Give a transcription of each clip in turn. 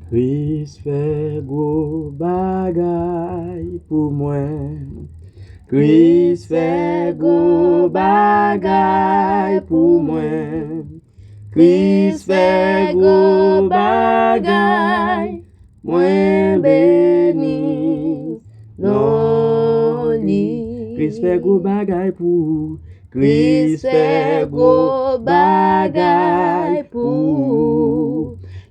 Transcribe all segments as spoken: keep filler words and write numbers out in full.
Kris fè gwo bagay pou mwen. Kris fè gwo bagay pou mwen. Kris fè gwo bagay, mwen beni non li. Kris fè gwo bagay pou ou. Kris fè gwo bagay pou ou.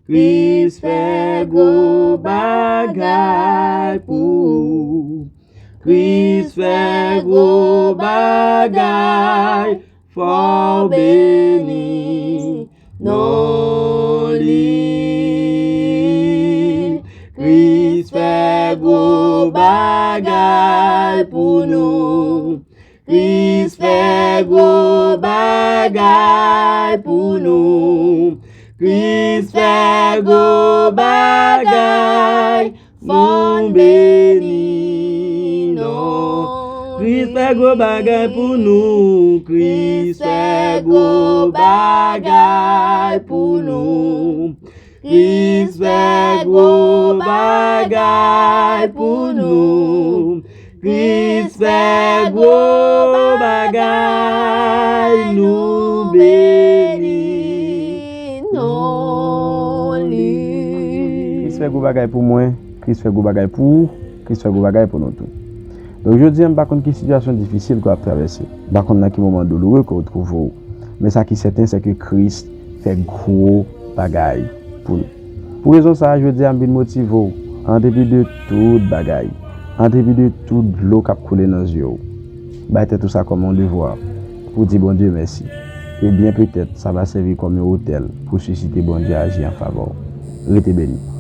Kris fè gwo bagay pou ou. Kris fè gwo bagay, fò w beni non li. Kris fè gwo bagay pou nou. Kris fè gwo bagay pou nou. Kris fè gwo bagay, fò n beni non. Kris fè gwo bagay pou nou. Kris fè gwo bagay pou nou. Kris fè gwo bagay pou nou. Kris fè gwo bagay, nou beni non li. Kris fè gwo bagay pou mwen, Kris fè gwo bagay pou ou, Kris fè gwo bagay pou nou tou. Donk, jodi a, m pa konn ki sitiyasyon difisil ke w ap travèse. M pa konn nan ki moman douloure ke w twouve w. Men sa ki sèten, se ke Kris fè gwo bagay pou nou. Pou rezon sa a, jodi a, m vin motive w, an depi de tout bagay, an depi de tout dlo k ap koule nan zye w, bay tèt ou sa kòm yon devwa pou di Bondye mèsi. E byen petèt, sa va sèvi kòm yon otèl pou sisite Bondye aji an favè w. Rete beni.